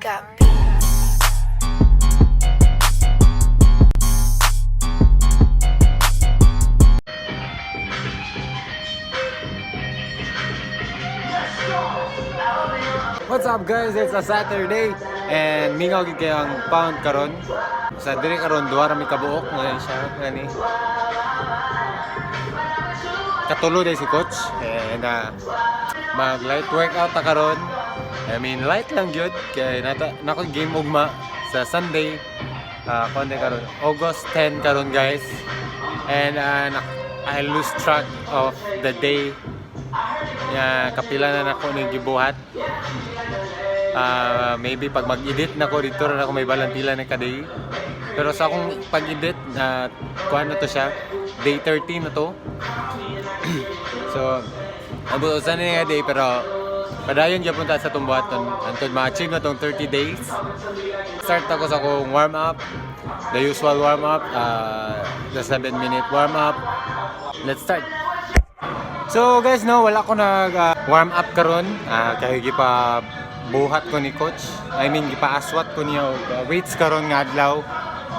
Got beats. What's up, guys? It's a Saturday and mingaw gid kayo ang pound karon. Sa diri karon duha ra mi kabuok ngayon siya gani. Katulo day si coach and mag light workout ta karon. I mean, light lang gyud kay nata nako game ugma sa Sunday. Kuan day karon, August 10 karon, guys. And I lose track of the day. Ya, kapila na nako ning gibuhat. Maybe pag mag-edit na ko dito ra ako may balan pila na ka day. Pero sa akong pag-edit na kuan na to siya, day 13 na to. So, abot sa ni nga day, pero padayon gyapon ta sa atong buhaton hantod ma-achieve na tong 30 days. Start ako sa akong warm up, the usual warm up, the 7 minute warm up. Let's start. So guys, no, wala ko nag warm up karon. Kay gipa buhat ko ni coach. I mean, gipaaswat ko niya og weights karon nga adlaw.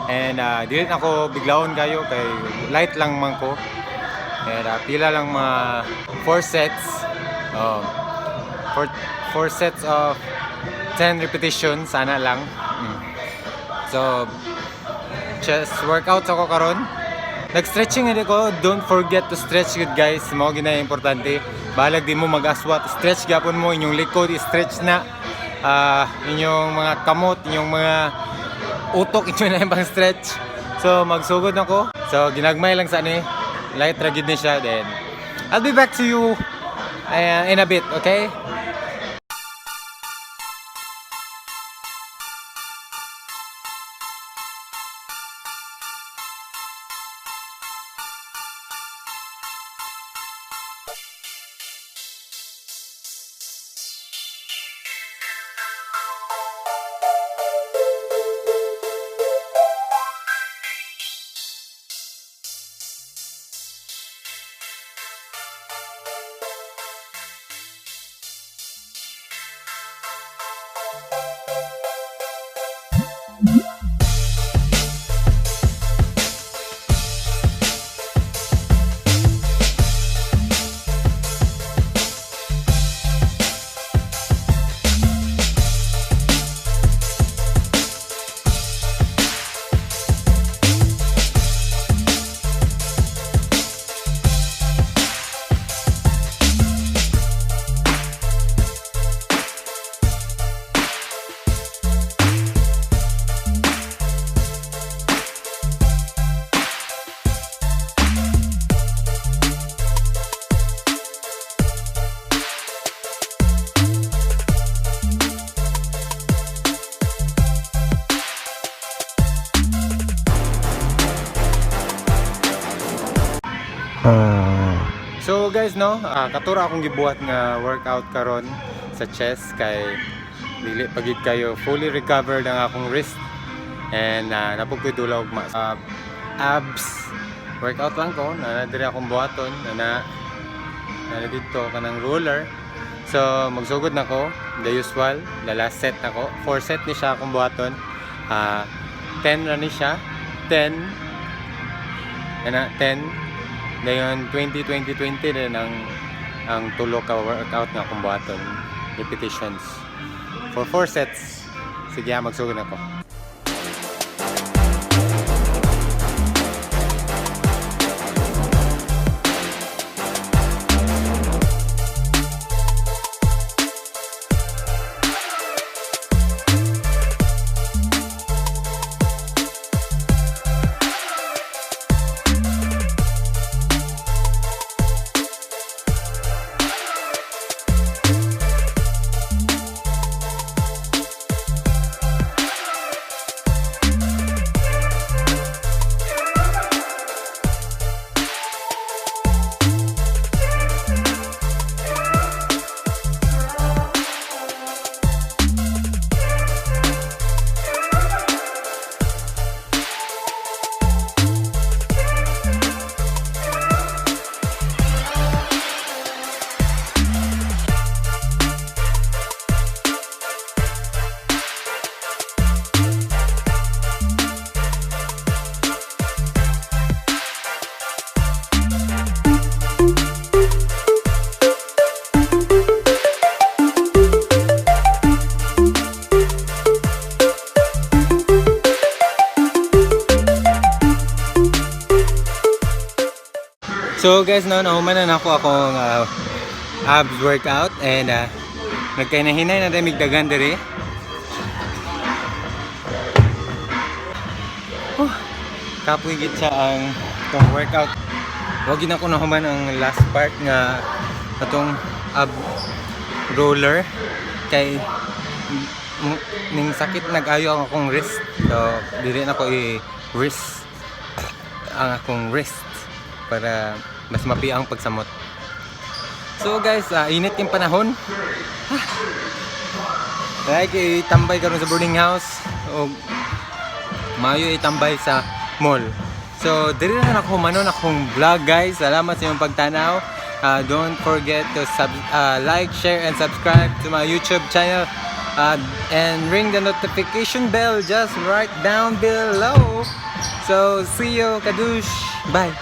And dili na ako biglaon kayo kay light lang man ko. And pila lang, mga 4 sets. 4 sets of 10 repetitions sana lang. So chest workouts ako karon. Nag-stretching hindi ko. Don't forget to stretch good, guys. Mao gina importante. Bahalag di mo mag-aswat. Stretch gyapon mo inyong likod, stretch na. Inyong mga kamot, inyong mga utok, inyo na yung pang stretch. So magsugod na ko. So ginagmay lang sa ni. Light ra gid ni siya, then I'll be back to you in a bit, okay? So guys, no, katura akong gibuhat nga workout karon sa chest kay dili pa gid kayo fully recovered ang akong wrist and napog ko'y dula og abs workout lang ko na diri akong buhaton na na dito kanang roller. So magsugod na ko, the usual, the last set na ko. 4 set ni siya akong buhaton. 10 ra ni siya. 10 ana, 10. Dayon 20 20 20 din ang tulo ka workout nga akong buhaton, repetitions for 4 sets. Sige, magsugod na ko. So guys, no, nahuman na nako akong abs workout and nagkainahinay na mig dagan diri. Huh, kapoy gid siya ang tong workout. Wa gid ako nahuman ang last part nga atong ab roller kay ning sakit nag-ayo ang akong wrist. So dili na ko i wrist ang akong wrist para mas mapi ang pagsamot. So guys, init yung panahon. Ha. Like itambay karon sa boarding house o maayo itambay sa mall. So diri na nako humanon akong vlog, guys. Salamat sa inyong pagtanaw. Don't forget to like, share and subscribe to my YouTube channel and ring the notification bell just right down below. So see you, kadush. Bye.